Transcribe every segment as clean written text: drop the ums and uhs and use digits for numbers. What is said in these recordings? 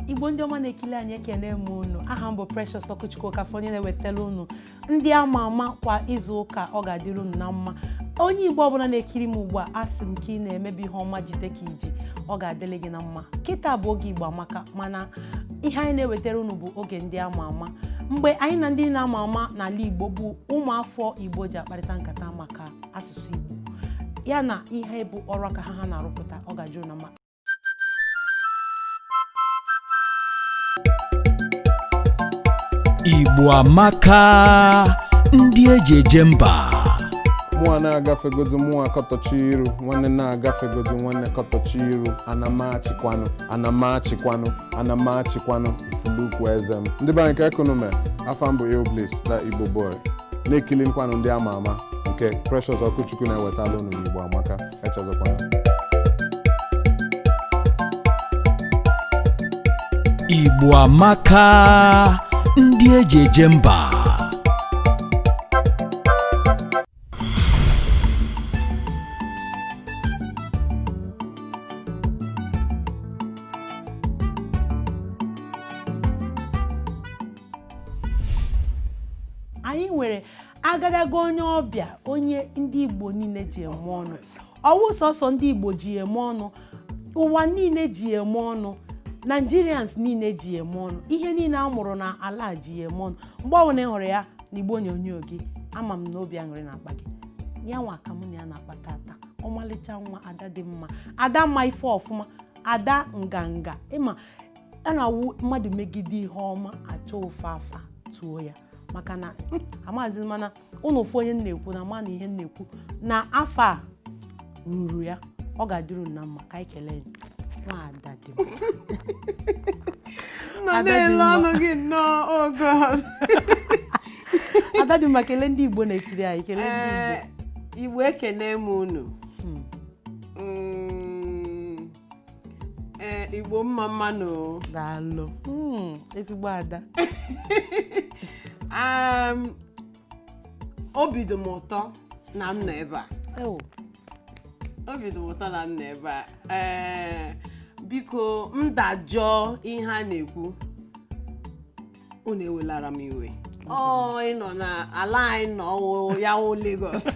Igbo ndị ọma na-ekili anyị, ekene m unu. Aha m bụ Precious Ọkụchukwu Okafọ, onye na-ewetara unu ndị ama ama kwa izu ụka. Ọ ga-adịrị unu na mma. Onye Igbo ọbụla na-ekiri m ugbu a, asị m ka ị na-emebi ihe ọma, jide ka iji, ọ ga-adịrị gị na mma. Kịta bụ oge Igbo Amaka, mana ihe anyị na-ewetara unu bụ oge ndị ama ama, mgbe anyị na ndị na-ama ama n'ala Igbo bụ ụmụafọ Igbo ji akparịta nkata maka asụsụ Igbo ya na ihe bụ ọrụ aka ha na-arụpụta. Ọ ga-adịrị na mma. Igbo amaka, ndị eji eje mba. Mụnwa na-agafegodu, mụnwa kọtọchi iru nwanne, na-agafegodu nwanne, kọtọchi iru. Anamachikwanụ, anamachikwanụ, anamachikwanụ ifulukwu eze m. Ndị be anyị, ka ekonomi afa m bụ Illbliss, that Igbo boy na-ekili nkwanụ ndị ama ama nke Precious Ọkụchukwu na-ewetala unu n'Igbo Amaka. Echezọkwana. Igbo amaka, ndị eji eje mba. Anyị nwere agadaga onye ọbịa, onye ndị Igbo niile ji eme ọnụ. Ọwụ sọsọ ndị Igbo ji eme ọnụ, ụwa niile ji eme ọnụ, Nigerians niile ji eme ọnụ, ihe niile a mụrụ na ala ji eme ọnụ. Mgbe ọbụla ị hụrụ ya n'igbo onyonyo gị, ama m na obi aṅụrị na-akpa gị. Ya nwa ka mụ na ya na-akpa tata. Ọmalịcha nwa, ada dị mma, ada mma ife ọfụma, ada nganga. Ịma a na-awụ mmadụ megide ihe ọma, achọ ofe afa tuo ya, maka na amazi. Mana ụnụ ofu onye m na-ekwu na ama na ihe m na-ekwu na afọ a ruru ya. Ọ ga-adịrị unu na mma. Ka anyị kelee ya. Nwaada dị mma. Nọ Ada dị na-ele mma. Ọnụ gị nnọọ, oh God. Ada dị mma, kelee ndị Igbo na-ekiri anyị, kelee ndị Igbo. Ee, Igbo, ekene m unu. Ee, Igbo, mma mma nụ. Daalụ. Ezigbo ada. Obi dị m ụtọ na m nọ ebe a. Ewo. Obi dị m ụtọ na m nọ ebe a. Ee, biko, m dajọọ ihe a na-ekwu, unu ewelara m iwe. Ọ ịnọ na ala anyị nọ wụ ya wụ Lagos.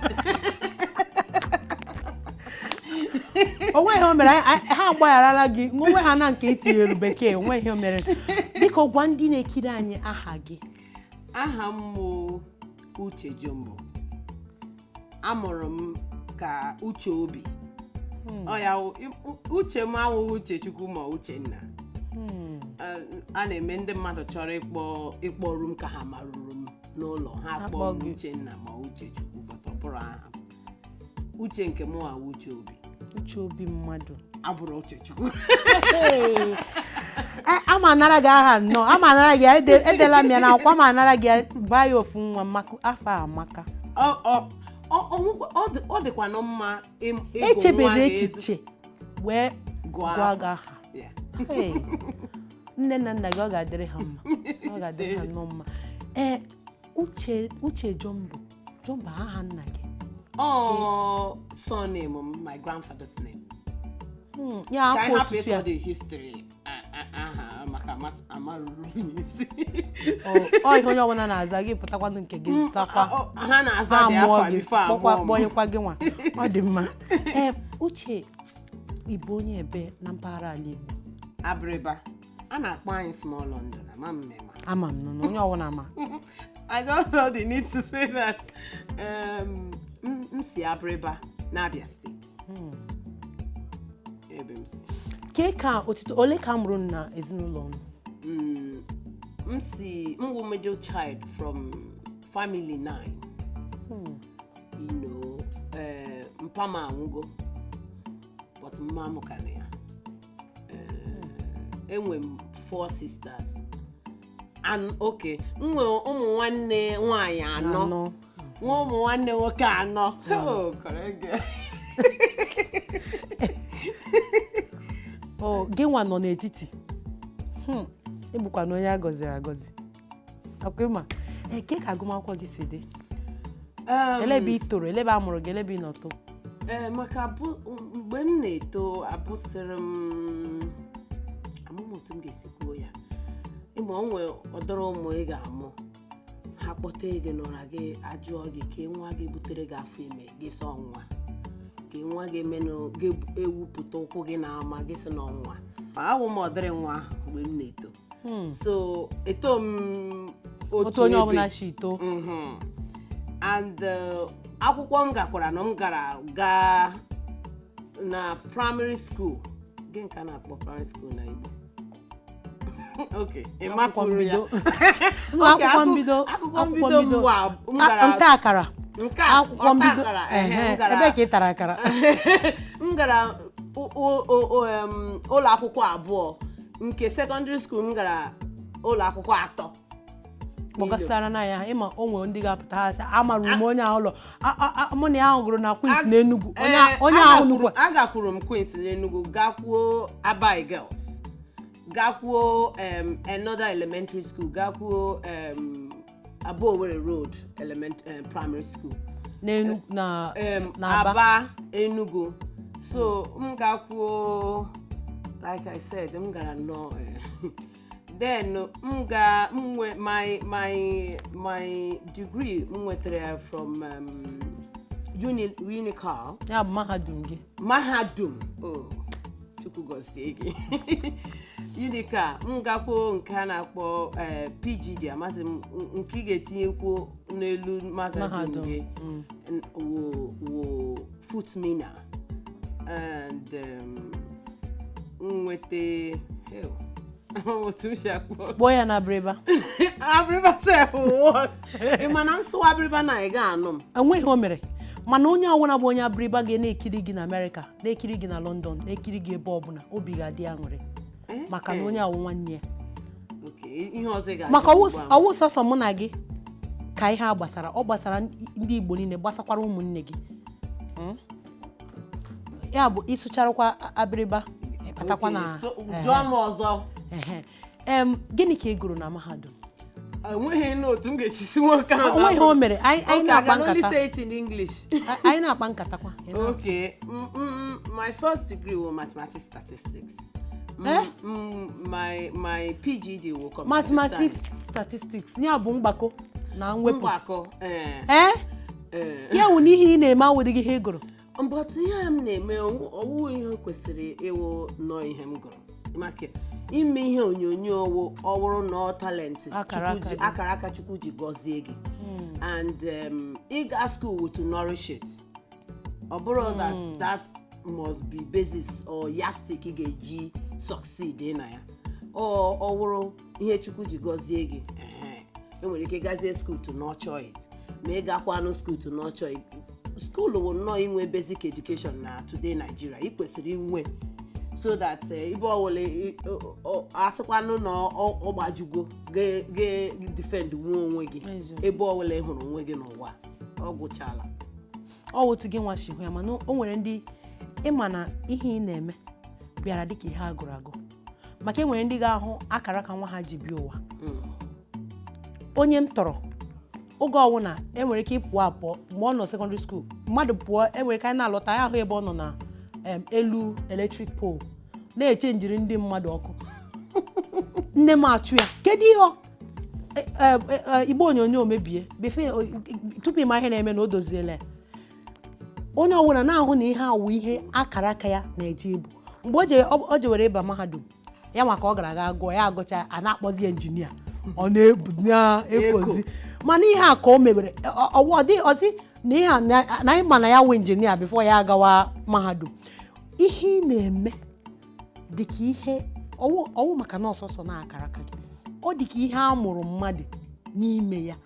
Onwe ihe o mere ha agbagharala gị onwe ha na nke itinyere bekee. Onwe ihe o mere. Biko, gwa ndị na-ekiri anyị aha gị. Aha m bụ Uche Jombo. Amụrụ m ka Uche Obi. Ọ ya Uche m awụghị Uchechukwu ma Uchenna. A na-eme ndị mmadụ chọrọ ịkpọ ịkpọru m ka ha maruru m n'ụlọ ha Ha kpọọ kpọọ m gị. Uchenna ma Uchechukwu, but ọ bụrụ aha m. Uche nke mụ awụ Uche Obi. Uche Obi mmadụ. Abụrụ Uchechukwu. Hey. Ama anara gị aha nnọọ, ama anara gị edela m ya n'akwụkwọ, ama anara gị ya, baa ya ofu nwa maka afọ a amaka. Ọ dịkwanụ mma ịgụ nwa Echebere gị echiche wee gụọ gụọ afa. gị aha. Yeah. Hey. Nne na nna gị, ọ ga-adịrị ha mma, ọ ga-adịrị ha nnọọ mma. Ee, Uche, Uche Jombo, Jombo aha nna gị? Ọ surname m, my grandfather's name. Ya Ka afọ anyị hapụ otutu ya. ịkọ the history aha maka amarụrụ m isi. Ọ ihe onye ọbụla na-aza gị pụtakwanụ nke gị zakwa. Ha na-aza Ha dị mụọ afa gị before kpọkwa amụọ m. kpọnyekwa gị nwa. Ọ dị mma. Ee, Uche, ị bụ onye ebe na mpaghara ala Igbo? Abịrịba. A na-akpọ anyị Small London, ama m ma. Ama m nọ na onye ọbụla ma. I don't feel the need to say that. M si Abịrịba n'Abia Steeti. Ebe m si. Kee ka otito ole ka a mụrụ na ezinụlọ unu? M si, m wụ middle child from family nine. Mpa m anwụgo, but mma m ka nọ ya. Enwe m four sisters. And okay, m nwere ụmụ nwanne nwanyị anọ. Anọ. Nwa ụmụ nwanne nwoke anọ. Oh, correct girl. O gị nwa nọ n'etiti. Ị bụkwa na onye a gọziri agọzi, ọkwa ịma. Ee, kee ka agụmakwụkwọ gị si dị? Ele ebe ị toro, ele ebe a mụrụ gị, ele ebe ị nọ too? Ee, maka mgbe m na-eto, abụsịrị m amụma otu m ga-esi kwuo ya. Ịma onwe ọdọrọ ụmụ ị ga-amụ, ha kpọte gị n'ụra, gị ajụọ gị ka nwa gị butere gị afọ ime, gị sọ nwa ka nwa gị emenụ ga-ewupụta ụkwụ gị n'ama, gị sị na ọnwa awụ m ọdịrị nwa mgbe m na-eto. So eto m otu otu onye ebe. Ọbụla si too. And akwụkwọ m gakwara na m gara gaa na primary school gị, nke a na-akpọ primary school na Igbo, okay, ị Akwụkwọ mapụrụ ya. mbido. Okay, Akwụkwọ mbido. Akwụkwọ mbido m m gara Nta akara. Nke a Akwụkwọ ọta mbido. akara, ehe, Ehe, m gara ebee ka ị tara akara? M gara ụlọ akwụkwọ abụọ. Nke secondary school, m gara ụlọ akwụkwọ atọ. Kpọgasịara na ya, ịma o nwere ndị ga-apụta, ha sị amarụ m onye ahụ ụlọ mụ na ya ahụ gụrụ na Queens n'Enugu, onye Ee, onye ahụ nnukwu. Agakwuru m Queens n'Enugu, gakwuo Abai Girls, gakwuo another elementary school, gakwuo Aba Owerri Road primary school. n'Enugu na na Aba. Aba, Enugu. So m gakwuo, like I said, m gara nnọọ, then m ga m nwe my degree, m nwetara ya from Unical. Ya bụ mahadum gị. Mahadum, oh, Chukwu gọzie gị, Unical. M gakwuo nke a na-akpọ PGD, amasị m nke ị ga-etinyekwu n'elu mahadum Mahadum, gị. Wo FUTMINNA and nweta hell, otu m si akpọ Kpọọ ya na abịrịba. Abịrịba sef what? Ị ma na m sụwa abịrịba na ị ga-anụ m. Enweghị o mere, mana onye ọbụla bụ onye abịrịba ga na-ekiri gị na Amerịka, na-ekiri gị na London, na-ekiri gị ebe ọbụla, obi ga-adị aṅụrị maka na onye awụ nwanne ya. Okay, ihe ọzọ ị ga-ajụ Maka ugbu a. ọwụ sọsọ mụ na gị ka ihe a gbasara, ọ gbasara ndị Igbo niile, gbasakwara ụmụnne gị. Ya bụ ịsụcharakwa abịrịba, ịbatakwa na Okay, so, jụọ m ọzọ. Ehe. Gịnị ka ị gụrụ na mahadum? Enweghị n'otu m ga-echisi nwoke ahụ. Onweghị o mere, anyị Okay, I na-akpa can only nkata. say it in English. Anyị na-akpa nkata kwa. Ị Okay, my first degree was mathematics statistics. Eh? My PGD will computer Mathematics science. statistics, ya bụ mgbakọ na mwepụ. Mgbakọ. Eh, Ee. Eh. Ya wụ na ihe ị na-eme awụdịghị ihe ị gụrụ. But ihe a m na-eme, ọwụ ihe kwesịrị ịwụ nọọ ihe m gụrụ, maka ime ihe onyonyo wụ ọ bụrụ na ọ talent Akara Chukwu ji aka gị. Akara aka Chukwu ji gọzie gị, and ịga school wụ to nourish it. Ọ bụrụ that that must be basis or yardstick ị ga-eji succeed na ya. Ọ wụrụ ihe Chukwu ji gọzie gị, ehe, enwere ike gazie school to nurture it, ma ị gakwanụ school to nurture it. School wụ nnọọ inwe basic education na today Nigeria ị kwesịrị inwe, so that ibe ọwụla asịkwanụ na ọ gbajugo ga defend nwe onwe gị. Eziokwu. Ebe ọbụla ị hụrụ onwe gị n'ụwa, ọ gwụchala. Ọ otu gị nwa si hụ ya, mana o nwere ndị ịma na ihe ị na-eme bịara dịka ihe agụrụ agụ, maka e nwere ndị ga-ahụ akara aka nwa ha ji bịa ụwa. Onye m tọrọ oge ọwụna enwere ike ịpụ apụọ mgbe ọ nọ secondary school, mmadụ pụọ, enwere ike anyị na-alọta ya ahụ ebe ọ nọ na elu electric pole na-eche njiri ndị mmadụ ọkụ. Nne m achụ ya, kedu ihe igbe onyonyo mebie befe tupu ịma ihe na-eme na o doziela ya. Onye ọbụla na-ahụ na ihe awụ ihe akara aka ya na-eje ibu mgbe o jewere ịba mahadum ya, maka ọ gara aga gụọ ya, agụcha, a na-akpọzi ya injinia, ọ na-ebu na-ekozi. Mana ihe a ka o mebere ọ dị ọzi na ihe a na anyị ma na ya wụ injinia before ya agawa mahadum. Ihe ị na-eme dị ka ihe ọwụ maka na ọsọsọ na akara aka gị, ọ dị ka ihe a mụrụ mmadụ n'ime ya,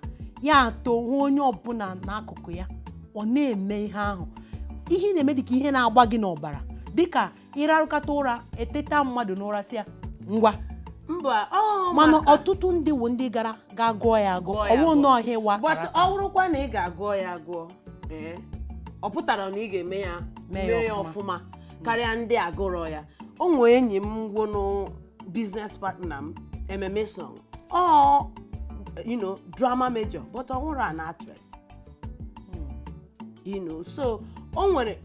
ya atọ hụ onye ọbụla n'akụkụ ya, ọ na-eme ihe ahụ. Ihe ị na-eme dị ka ihe na-agba gị n'ọbara, dịka ịrarụkata ụra eteta mmadụ n'ụra si ya ngwa. Mba, ọ Mana maka ọtụtụ ndị wụ ndị gara ga gụọ ya agụ. Gụọ ya Ọwụ agụọ. nnọọ ihe wa But akara aka. ọ bụrụkwa na ị ga-agụọ ya agụọ, ee, ọ pụtara na ị ga-eme ya mee ya mere ya ọfụma. Ọfụma karịa ndị agụrọ ya. O nwee enyi m gwụnụ business partner m, Ememe Song, ọ drama major, but ọ nwụrụ an actress. So o nwere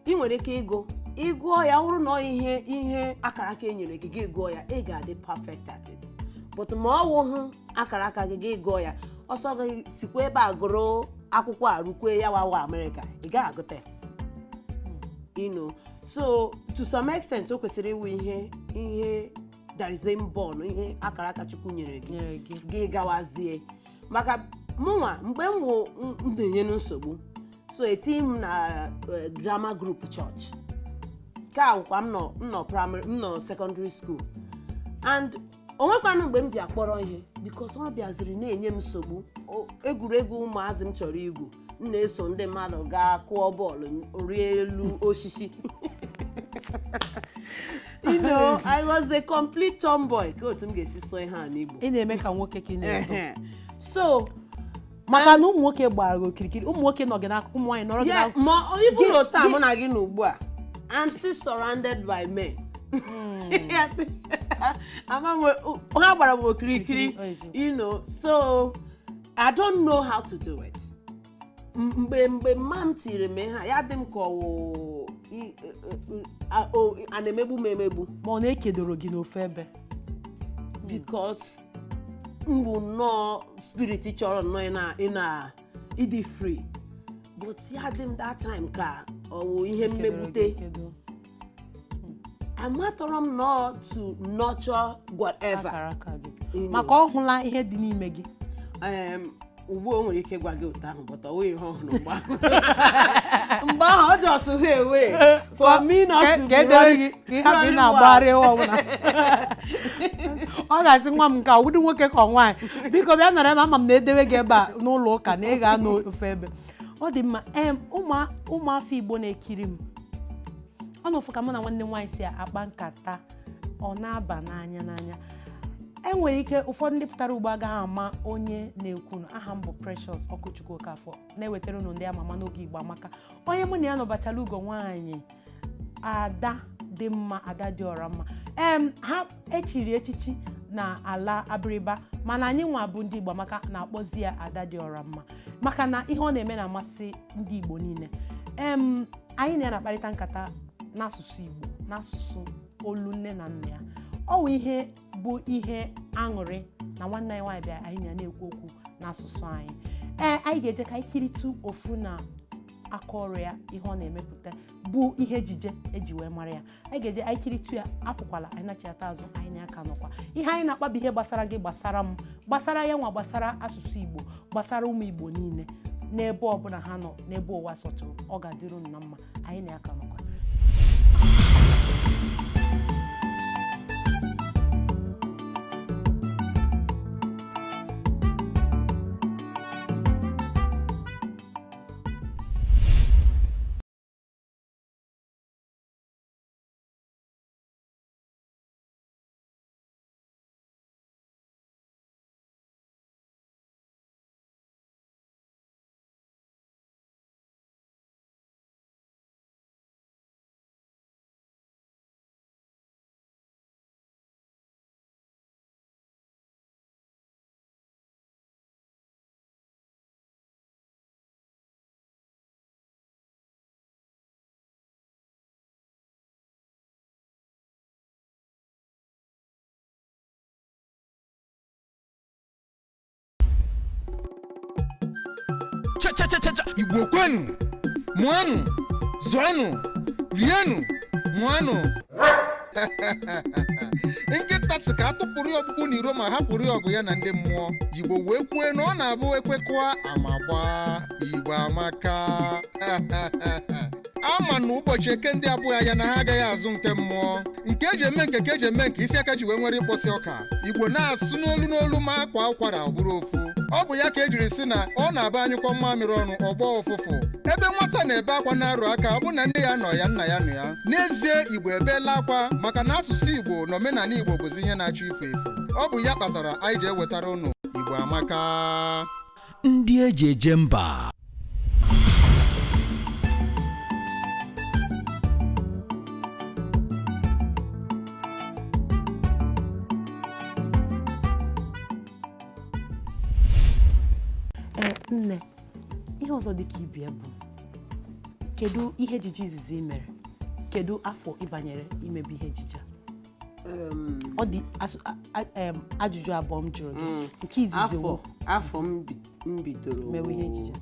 ị nwere ike ịgụ, ịgụọ ya, ọ bụrụ na ọ ihe akara aka e nyere gị, gị gụọ ya, ị ga-adị perfect at it. But ma ọ wụhụ akara aka gị, gị gụọ ya ọsọ gị sikwa ebe a gụrụ akwụkwọ a rukwe ya wawa Amerịka, ị gaghị agụta ya. So to some extent, o kwesịrị ịwụ ihe there is inborn, ihe akara aka Chukwu nyere gị. Nyere gị. Gị gawazie. Maka mụnwa, mgbe m wụ m na-enye nsogbu, so eti m na drama group church ka awụkwa m nọ primary, m nọ secondary school, and onwekwanụ mgbe m ji akpọrọ ihe, because ọ bịaziri na-enye m nsogbu. Egwuregwu ụmụazị m chọrọ igwu, m na-eso ndị mmadụ gaa kụọ bọọlụ, rie elu osisi. I was a complete tomboy, ka otu m ga-esi sụọ ihe a n'Igbo. Ị na-eme ka nwoke ka ị na-eto. Ehe. So Maka na ụmụ nwoke gbara gị okirikiri, ụmụ nwoke nọ gị n'akụkụ, ụmụ nwaanyị nọrọ gị n'akụkụ. Ma even though taa mụ na gị nọ ugbu a, I'm still surrounded by men. Ama m, ha gbara m okirikiri. Okirikiri. So I don't know how to do it. Mgbe mma m tiri m ha, ya dị m ka ọwụ a na-emegbu m emegbu. Ma ọ na-ekedoro gị n'ofu ebe. Because m bụ nnọọ spirit chọrọ nnọọ ị na ịdị free, but ya dị m that time ka ọ wụ ihe mmegbute. Ekedo. Amatọrọ m nnọọ to nurture whatever. Akara aka gị. You Maka ọ hụla ihe dị n'ime gị. Ugbu o nwere ike gwa gị otu ahụ, but ọ nweghị ihe ọhụrụ mgbe ahụ. Mgbe ahụ ọ just hụ away for me not to ka be edere gị ka ị hapụ ị running na-agbagharị wild. ebe ọbụla ọ ga-asị, "Nwa m nke a, ụdị nwoke ka ọ nwaanyị, biko bịa nọrọ ebe." Ama m na edewe gị ebe a n'ụlọ ụka na ị ga-anọ ofe ebe ọ dị mma. Em ụmụafọ Igbo na-ekiri m, ọ na ụfụ ka mụ na nwanne m nwaanyị si akpa nkata, ọ na-aba n'anya n'anya. Enwere ike ụfọdụ ndị pụtara ugbo agaghị ama onye na-ekwu. Aha m bụ Precious Ọkụchukwu Okafọ, na-ewetara unu ndị ama ama n'oge Igbo Amaka. Onye mụ na ya nọbachala, ugo nwaanyị, ada dị mma, ada dị ọra mma. Ha echiri echichi na ala Abịrịba, mana anyị nwa bụ ndị Igbo Amaka na-akpọzi ya ada dị ọra mma, maka na ihe ọ na-eme na-amasị ndị Igbo niile. Anyị na ya na-akparịta nkata n'asụsụ Igbo, n'asụsụ olu nne na nna ya. Ọ wụ ihe bụ ihe aṅụrị na nwanne anyị nwaanyị bịara, anyị na ya na-ekwu okwu n'asụsụ anyị. Ee, anyị ga-eje ka anyị kiritụ ofu na aka ọrụ ya, ihe ọ na-emepụta bụ ihe ejije eji wee mara ya. Anyị ga-eje anyị kiritụ ya. Apụkwala, anyị nachịata azụ. Anyị na-aka nọkwa. Ihe anyị na-akpa bụ ihe gbasara gị, gbasara m, gbasara ya nwa, gbasara asụsụ Igbo, gbasara ụmụ Igbo niile n'ebe ọbụla ha nọ, n'ebe ụwa sọtụrụ. Ọ ga-adịrị unu na mma. Anyị na-aka nọkwa. Cha cha cha cha cha! Igbo kwenu, mụanụ, zụanụ, rienụ, mụanụ. Nkịta sị ka atụpụrụ ya ọkpụkpụ n'iro ma hapụrụ ya ọgụ ya na ndị mmụọ. Igbo wee kwue na ọ na-abụ ekwekọa ama gbaa. Igbo Amaka. Ama na ụbọchị eke ndị abụghị ya na ha agaghị azụ nke mmụọ nke eji eme nke ka eji eme nke isi aka ji wee nwere ịkpọsị ọka. Igbo na-asụ n'olu n'olu, ma akwa ụkwara ọ bụrụ ofu. Ọ bụ ya ka ejiri sị na ọ na-aba anyụkọ mmamịrị ọnụ ọgbọ ụfụfụ. Ebe nwata na-ebe akwa na-arụ aka, ọ bụ na nne ya nọ ya, nna ya nọ ya. N'ezie, Igbo ebeela akwa maka na asụsụ Igbo na omenala Igbo bụzi ihe na-achọ ifu efu. Ọ bụ ya kpatara anyị ji ewetara ụnụ Igbo Amaka. Ndị eji eje mba. Ee, nne, ihe ọzọ dị ka ibie bụ, kedu ihe ejije izizi ị mere? Kedu afọ ịbanyere imebe ihe ejije a? Ọ dị ajụjụ abụọ m jụrụ gị. Nke izizi Afọ wụ afọ m bidoro mewe ihe ejije.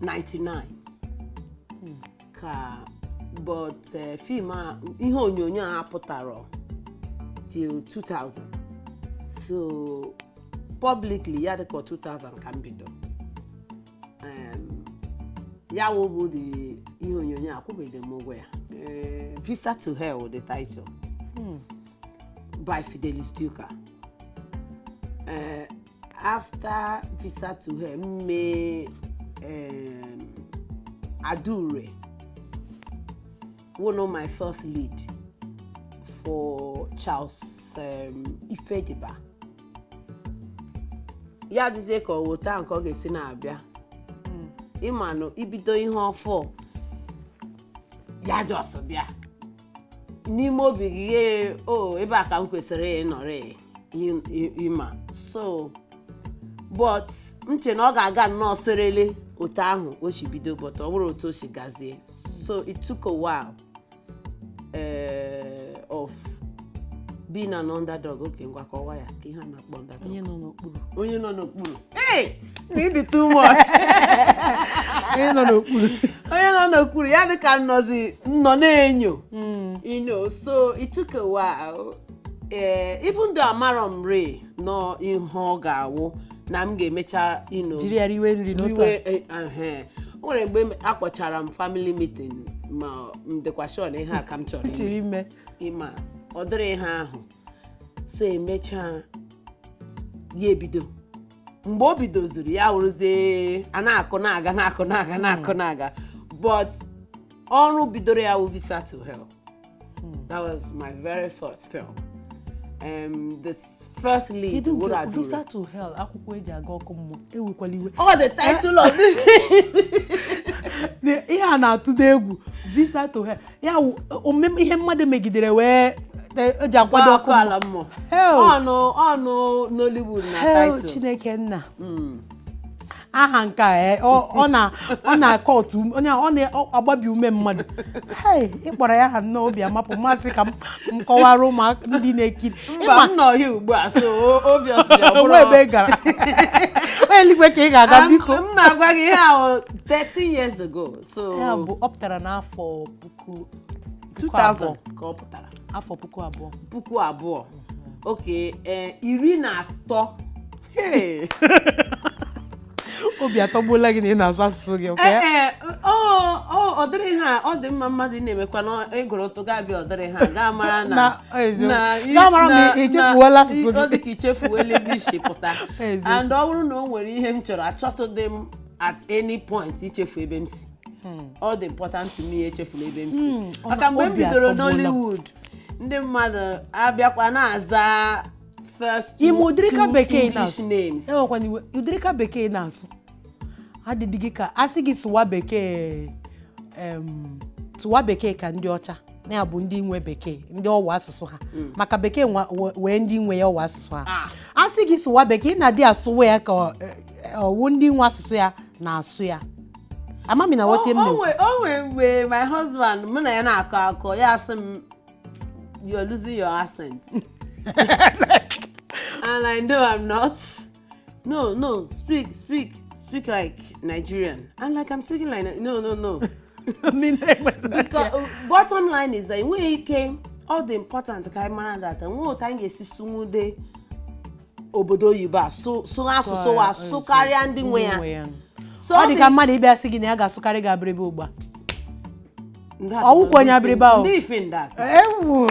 99 ka, but film a, ihe onyonyo a pụtara till 2000, so publicly ya dịka 2000 ka m bido. Ya wụ bụ the ihe onyonyo a akwụbeghị m ụgwọ ya. Visa to Hell, the title, by Fidelis Duka. After Visa to Hell, m mee Adure, one of my first lead for Charles Ifediba. Ya dịzie ka ọ wụta nke ọ ga-esi na-abịa, ịmanụ ibido ihe ọfọ ya just bịa n'ime obi gị, "Ee, o ebe a ka m kwesịrị ịnọrọ," ịma. So but nche na ọ ga-aga nnọọ sịrịlị otu ahụ o si bido, but ọ bụrụ otu o si gazie. So it took a while of being an underdog. Okay, ngwa, kọwa ya ka ihe a na-akpọ underdog. Onye nọ n'okpuru. Onye nọ n'okpuru. Hey, ịdị too much. Onye nọ n'okpuru. Onye nọ n'okpuru ya dịka nnọzi nọ na-enyo. So it took a while, even though amarọ m re nọ ihe ọ ga-awụ na m ga-emecha jiri ya riwe nri n'otu a. riwe, ehe. O nwere mgbe akpọchara m family meeting, ma m dịkwa sure na ihe a ka m chọrọ ime. Chiri ime. Ịma ọ dịrị ihe ahụ, so emechaa ya ebido. Mgbe o bidoziri, ya wụrụzie a na-akụ na-aga, na-akụ na-aga, na-akụ na-aga. But ọrụ bidoro ya wụ Visa to Hell. That was my very first film, the first lead Kedu wụrụ nke Adure. Visa to Hell, akwụkwọ eji aga ọkụ mmụọ? Ewekwala iwe. Oh, the title of Ihe a na-atụ egwu, Visa to Hell, ya wụ ihe mmadụ megidere wee eji akwado ọkụ ọkụ ala mmụọ. Hell. Ọnụ ọnụ Nollywood na Hell. titles. Chineke nna, aha nke a, ọ na-akọ otu onye ọ na-agbabi ume mmadụ. Hey, ị kpọrọ ya aha nnọọ, obi amapụ mmasị ka m kọwara ụmụaka ndị na-ekiri. Mba, m nọ here ugbu a, so obviously ọ onwe bụrụ ebe ị gara eluigwe ka ị ga-aga, biko. M na-agwa gị, ihe ahụ 13 years ago, so Ya bụ ọ pụtara n'afọ puku 2000 abụọ. Ka ọ pụtara. Afọ 2000. 2000, okay, 13. Hey. Obi atọgbuola gị na ị na-asụ asụsụ gị, okay? Ee, ọ dịrị ha, ọ dị mma mmadụ ị na-emekwa na ịgụrụ ụtụ ga-abịa, ọ dịrị ha gaa mara na Na, eziokwu. Gaa mara ma na- echefuola asụsụ gị. Ọ dị ka ichefuola ebe isi pụta. Eziokwu. And ọ bụrụ na o nwere ihe m chọrọ achọtụdị m at any point ichefu ebe m si, ọ dị important to me echefula ebe m si, Ọ maka na- mgbe m obi bidoro atọgbuola m. Nollywood, ndị mmadụ abịakwa na-aza first two, Ime ụdịrịka two bekee ị English na-asụ names. Enwekwana iwe, ụdịrịka bekee ị na-asụ adịdị gị ka asị gị sụwa bekee, sụwa bekee ka ndị ọcha na ya bụ ndị nwe bekee, ndị ọwa asụsụ ha, maka bekee wee ndị nwe ya ọwa asụsụ ha. Asị gị sụwa bekee, ị na-adị asụwa ya ka ọwụ ndị nwe asụsụ ya na-asụ ya. Amami na ghọta m O na-ekwu. o nwee mgbe my husband, mụ na ya na-akọ akọ, ya asị m, "You're losing your accent," and I know I'm not. No, no, speak, speak, speak like Nigerian. I'm like, I'm speaking like, no, no, no. Because bottom line is that enweghị ike, ọ dị important ka anyị mara that enweghị otu anyị ga-esi sụnwude obodo oyibo a sụ asụsụ wa sụkarịa ndị nwe ya. So Ọ dị ka mmadụ ịbịa sị gị na ya ga-asụkarị gị abịrịba ugbu a. Ọwụkwa onye abịrịba o. Ndị ifinda. Ewu.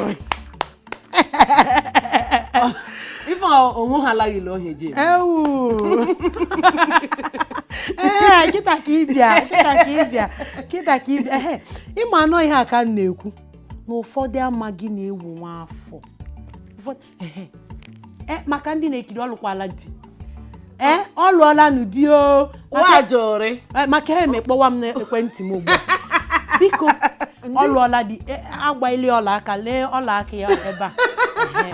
Ife onwe ha alaghị ohe ji. Ewu, ee, kịta ka ịbịa, kịta ka ịbịa, kịta ka ịbịa. Ehe, ịma anọ ihe a ka m na-ekwu na ụfọdụ amaghị na-ewu nwa afọ. Ụfọdụ ehe. Maka ndị na-ekiri, ọ lụkwala di, ee, ọ lụọla n'ụdị o Wajụrị. Maka ha emekpọwa m n'ekwentị m ugbu a, biko, ọ lụọla di, agbaili ọla aka, lee ọla aka ya ebe a. Ehe.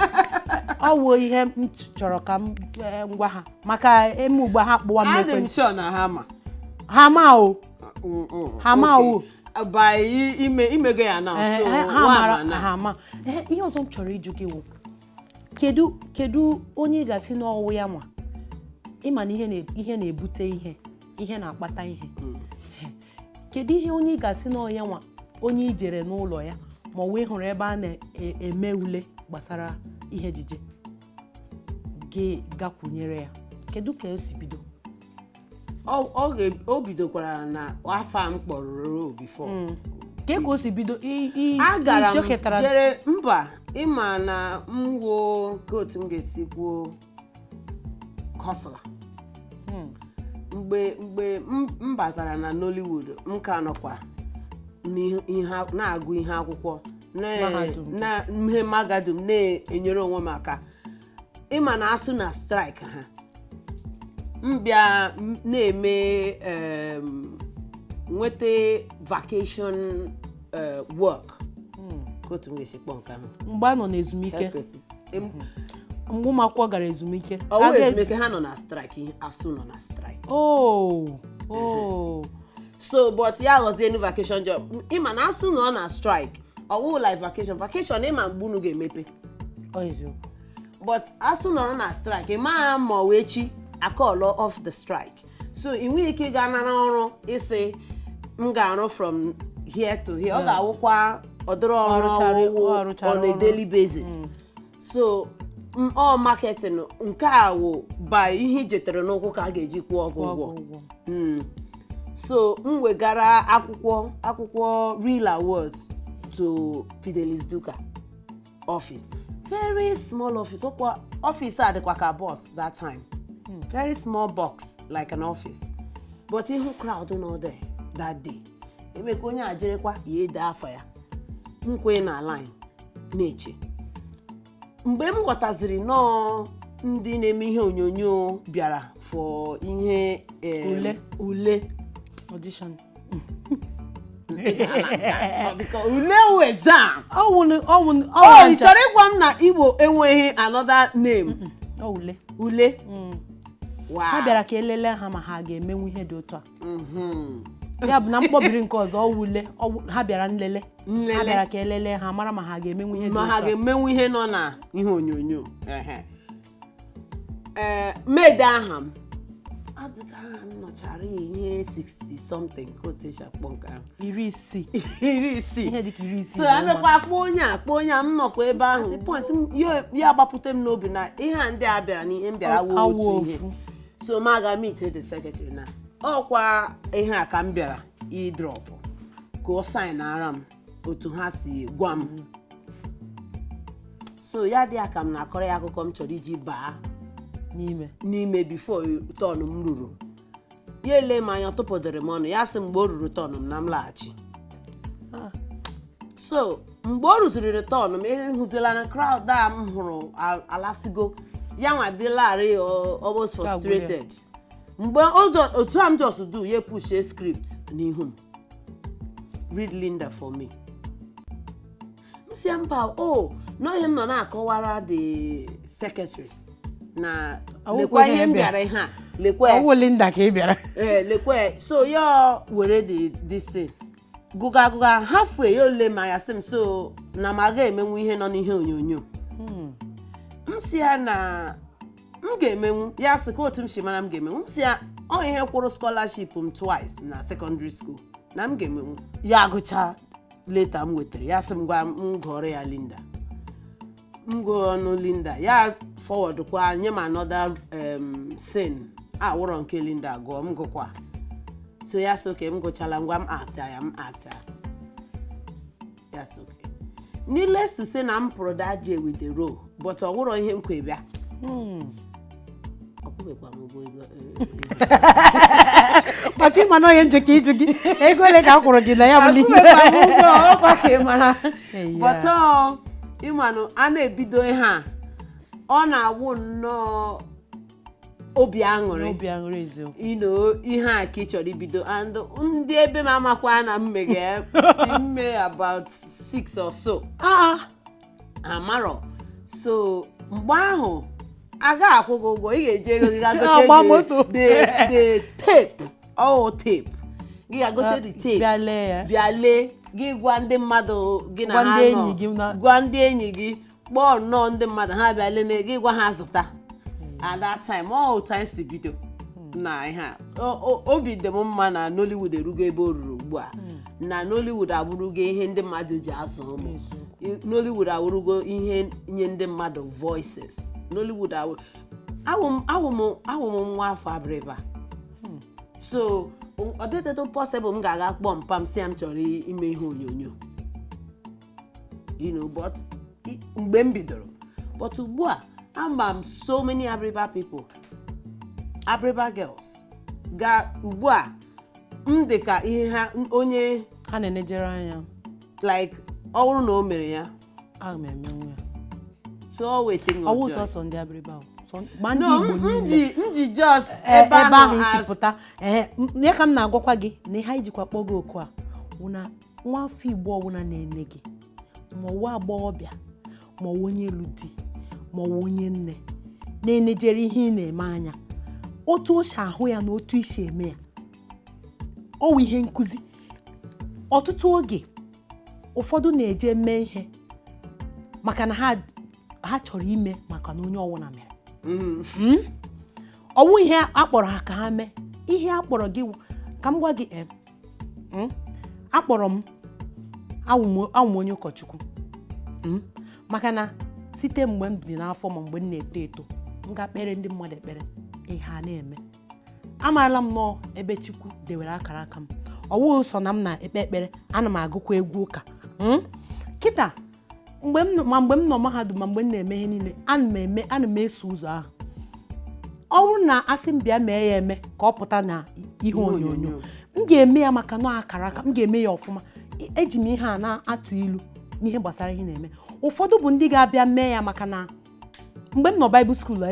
Ọ wụ ihe m chọrọ ka m ngwa ha, maka eme ugbu a ha kpụwa m Adị m n'ekwentị. sure na ha ma. Ha ma o. Ha ma o. By ime imego ya na Ee, so ha nwa mara ama na. ha ama. Ee, ihe ọzọ m chọrọ ịjụ gị wụ, kedu onye ị ga-asị n'ọwụ ya nwa ịma na ihe na-ebute ihe, ihe na-akpata ihe? Kedu ihe onye ị ga-asị n'ọwụ ya nwa, onye i jere n'ụlọ ya ma ọ wee hụrụ ebe a na-eme ule gbasara ihe ejije gị gakwunyere ya? Kedu ka o si bido? O bidokwara na afọ a m kpọrọ ruo before. Ka o si bido Agara m ijekọtara jere mba, ịma na m wuo ka otu m ga-esi kwuo hustler. Mgbe m batara na Nollywood, m ka nọkwa na-agụ ihe akwụkwọ Mahadum. Na ihe mahadum na-enyere onwe m aka. Ịma na asụ na strike ha, m bịa na-eme nweta vacation work, ka otu m ga-esi kpọọ nke ahụ. Mgbe a nọ n'ezumike. Mgbe ụmụ akwụkwọ gara ezumike. Ọwụ ezumike, ha nọ na strike, asụ nọ na strike. Oh. So but ya ghọzie nu vacation job. Ịma na asụ nọ na strike, ọwụ like vacation, ịma mgbe unu ga-emepe. Ọ eziokwu. But asụ nọrọ na strike, ịma ma ọ wee echi akọlọ off the strike, so ị nweghị ike ịga nara ọrụ isi m ga-arụ from here to here. Ọ ga-awụkwa ọdịrị ọrụ ọwụwụ ọrụchara on a ọrụ. daily basis. So ọ marketing nke a wụ by ihe ijetere n'ụkwụ ka a ga-eji kwụọ gị Kwụọ gị ụgwọ. ụgwọ. So m wegara akwụkwọ Real Awards to Fidelis Duka office, very small office. Ọkwa office a dịkwa ka box that time, very small box like an office, but ihu crowd nọ there that day, emeka onye a jerekwa ya ede afọ ya nkwe na line na-eche. Mgbe m ghọtaziri nọọ ndị na-eme ihe onyonyo bịara for ihe Ule. Ule. Audition. Ule wụ exam. Ọwụ ọwụ. Oh, ị chọrọ ịgwa m na Igbo enweghị another name? Ọ ule. Ule. Wow. Ha bịara ka elele ha ma ha ga-emenwu ihe dị otu a. Ya bụ na mkpọbiri nke ọzọ, ọ ule ha bịara nlele. Nlele. Ha bịara ka elele ha mara ma ha ga-emenwu ihe dị ma ha otu a. Ga-emenwu ihe nọ na ihe onyonyo. Ehe. Ee, mede aha m adịka aha m nọchara ihe 60 something, ka otu esi akpọ nke ahụ. 60. 60. Ihe dịka 60. So emekwa akpọ onye a, akpọ onye a, m nọkwa ebe ahụ. The point ya agbapụte m n'obi na ihe a ndị a bịara na ihe m bịara awụ Awụ otu ihe. ofu. So m aga meet the secretary na ọkwa ihe a ka m bịara ịdrop ka ọ sign ara m otu ha si gwa m. So ya dị ya ka m na-akọrọ ya akụkọ m chọrọ iji baa n'ime n'ime before turn m ruru. Ya ele m anya, tụpụdịrị m ọnụ. Ya sị mgbe o ruru turn m na m laghachi. So mgbe o rụziri turn m, ehụzila na crowd a m hụrụ alasigo ya nwa dịlarị almost Ka gwụrụ ya. frustrated. Mgbe ụzọ otu a m just do ya, pushie script n'ihu m, "Read Linda for me." M si ya mba o nọọ ihe m nọ na-akọwara the secretary na Ọwụkwa lekwa ihe ihe m bịara. bịara ihe a, lekwa ya. Ọwụ Linda ka ị bịara. Ee, lekwe. So ya were the this thing gụga gụga halfway, ya ole ma ya sị m so na m aga emenwu ihe nọ n'ihe onyonyo. M si ya na m ga-emenwu. Ya sị ka otu m si mara m ga-emenwu. M si ya ọ ihe kwụrụ scholarship m twice na secondary school na m ga-emenwu ya. Agụcha leta m wetara ya, sị m gwa m gụọrọ ya Linda. M gụọ ọnụ Linda, ya forward kwa nye m another scene awụrọ nke Linda gụọ, m gụkwa. So ya sị oke m gụchala ngwa, m ata ya, m ata ya. Sị oke needless to say na m pụrụ that day with the role, but ọ wụrọ ihe m kwe bịa. Ọ kwụbekwa m ụgwọ ego. Maka ịma na onye njikọ ịjụ gị ego ole ka a kwụrụ gị na ya bụ Linda. Akwụbekwa m ụgwọ ọkwa ka ị mara. Eya. But ọ ịmanụ a na-ebido ihe a, ọ na-awụ nnọọ obi aṅụrị. Obi aṅụrị, eziokwu. Ihe a ka ị chọrọ ibido and ndị ebe m amakwa na mmege mme about 6 or so amarọ. So mgbe ahụ aga akwụ gị ụgwọ, ị ga-eji ego gị gaa gote Agba moto. the tape, ọ tape. Gị ga-gote the tape, Bịa lee ya. Bịa lee, gị gwa ndị mmadụ gị na Gwa ha ndị nọ, enyi gị gwa ndị enyi gị, kpọọ nnọọ ndị mmadụ, ha bịa lene, gị gwa ha zụta. At that time, ọ otu anyị si bido na ihe a. Obi dị m mma na Nollywood erugo ebe o ruru ugbu a, na Nollywood abụrụgo ihe ndị mmadụ ji azụ ụmụ. Nollywood awụrụgo ihe nye ndị mmadụ voices. Nollywood awụ m nwa afọ Abịrịba, so ọ dịtụtụ possible m ga-aga kpọọ mpa m sị ya m chọrọ ime ihe onyonyo, but mgbe m bidoro. But ugbu a, ama m so many Abịrịba people, Abịrịba girls ga ugbu a m dị ka ihe ha onye ha na-enejere anya. Like, ọ bụrụ na o mere ya, Aga m emenwu ya. So ọ wee thing of Ọwụ joy. sọsọ ndị Abịrịba o. Ma ndị No, Igbo m niile. ji m ji just Ebe ahụ isi as- pụta. Ee, ya ka m na-agwakwa gị na ihe anyị jikwa kpọọ gị oku a wụ na nwa afọ Igbo ọbụla na-ene gị, ma ọwụ agbọghọbịa, ma ọwụ onye elu di, ma ọwụ onye nne na-enejere ihe ị na-eme anya, otu o si ahụ ya na otu isi eme ya, ọ wụ ihe nkụzi. Ọtụtụ oge, ụfọdụ na-eje mee ihe maka na ha chọrọ ime, maka na onye ọwụla mere. Ọwụ ihe akpọrọ ha ka ha mee. Ihe akpọrọ gị ka m gwa gị, akpọrọ m, awụ m onye ụkọchukwu, maka na site mgbe m dị n'afọ, ma mgbe m na-eto eto, m ga kpere ndị mmadụ ekpere, ihe a na-eme, amaala m nọọ ebe Chukwu dewere akara aka m. Ọwụ sọ na m na-ekpe ekpere, ana m agụkwa egwu ụka. Kịta mgbe m ma mgbe m nọ mahadum, ma mgbe m na-eme ihe niile ana m eme, ana m eso ụzọ ahụ. Ọ bụrụ na asị m bịa mee ya eme ka ọ pụta na ihe onyonyo, onyonyo. M ga-eme ya, maka na akara aka m, ga-eme ya ọfụma. Eji m ihe a na-atụ ilu n'ihe gbasara ihe na-eme. Ụfọdụ bụ ndị ga-abịa mee ya maka na mgbe m nọ Bible school,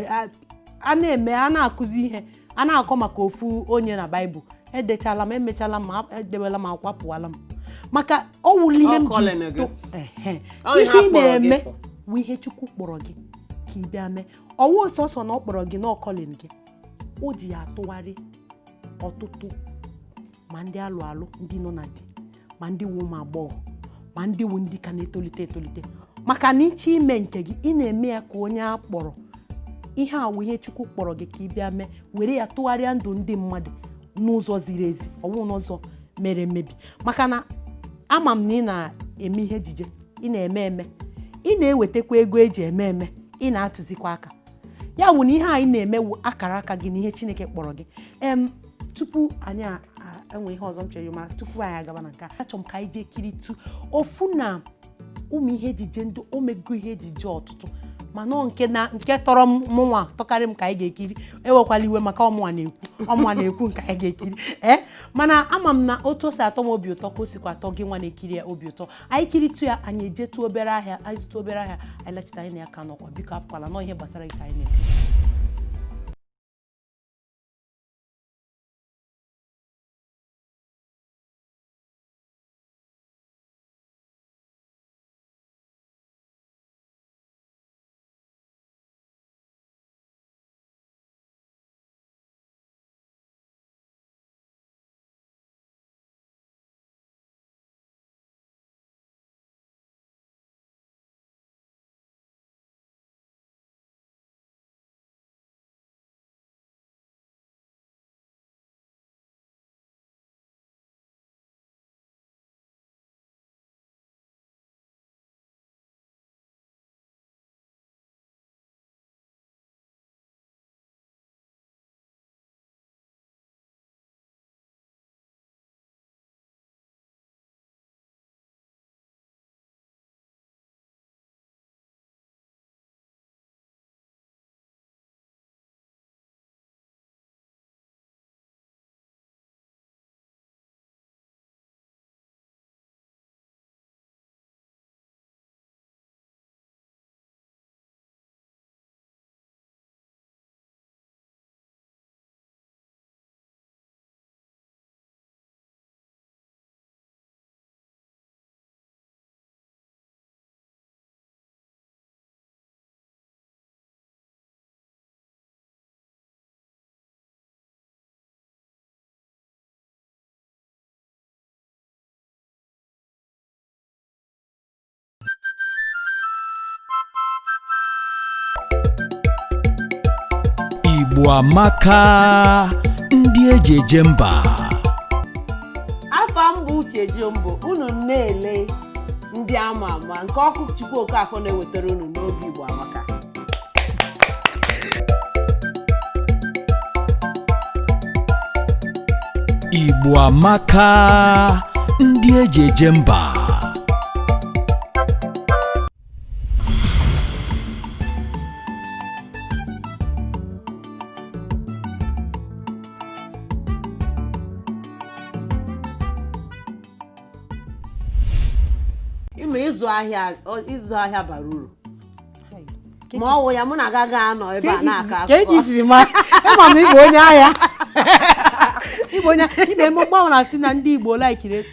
a na-eme, a na-akụzi ihe, a na-akọ maka ofu onye na Baịbụl, edechala m, emechala m, edewela m akwụkwọ, apụwala m, maka ọ wụla ihe m Ọ calling ji gị. Ehe. Ọ ihe Ihe ị a kpọrọ gị na-eme for. bụ ihe Chukwu kpọrọ gị ka ị bịa mee. Ọwụ sọsọ na ọ kpọrọ gị na ọ calling gị, o ji ya atụgharị ọtụtụ, ma ndị alụ alụ, ndị nọ na di, ma ndị wu ụmụ agbọghọ, ma ndị wu ndị ka na-etolite etolite, maka na ịchọ ime nke gị, ị na-eme ya ka onye a kpọrọ. Ihe a wụ ihe Chukwu kpọrọ gị ka ị bịa mee, were ya tụgharịa ndụ ndị mmadụ n'ụzọ ziri ezi, ọwụ n'ụzọ mere mmebi. Maka na ama m na ị na-eme ihe ejije, ị na-eme eme, ị na-ewetakwa ego eji eme eme, ị na-atụzikwa aka ya wụ na ihe anyị na-eme wụ akara aka gị na ihe Chineke kpọrọ gị. Tupu anyị enwe ihe ọzọ m chere, ma tupu anyị agaba na nke a, achọrọ m ka anyị jee kiritu ofu na ụmụ ihe ejije ndị o mego ihe ejije ọtụtụ, mana ọ nke na nke tọrọ m mụnwa tọkarị m ka anyị ga-ekiri. Ewekwala iwe maka ọmụnwa na-ekwu nke anyị ga-ekiri. Ee, mana ama m na otu o si atọ m obi ụtọ ka o sikwa atọ gị nwa na-ekiri ya obi ụtọ. Anyị kiritu ya, anyị ejetu obere ahịa, anyị zụta obere ahịa, anyị lachita, anyị na ya ka nọkwa. Biko apụkwala nọ, ihe gbasara gị ka anyị na-ekiri. Igbo amaka, ndị eji eje mba. Afa m bụ Uche Jombo. Unu na-ele ndị ama ama nke ọkụ Chukwu Okafọ na-ewetara unu n'oge Igbo Amaka. Igbo amaka, ndị eji eje mba. Ịma ịzụ ahịa bara uru, ma ọ wụ ya mụ na agaghị anọ ebe a na-akọ Ka akụkọ. iji siri ma ịma na ịbụ onye ahịa, ịbụ onye ime eme mgbanwe na-asị na ndị Igbo laikiri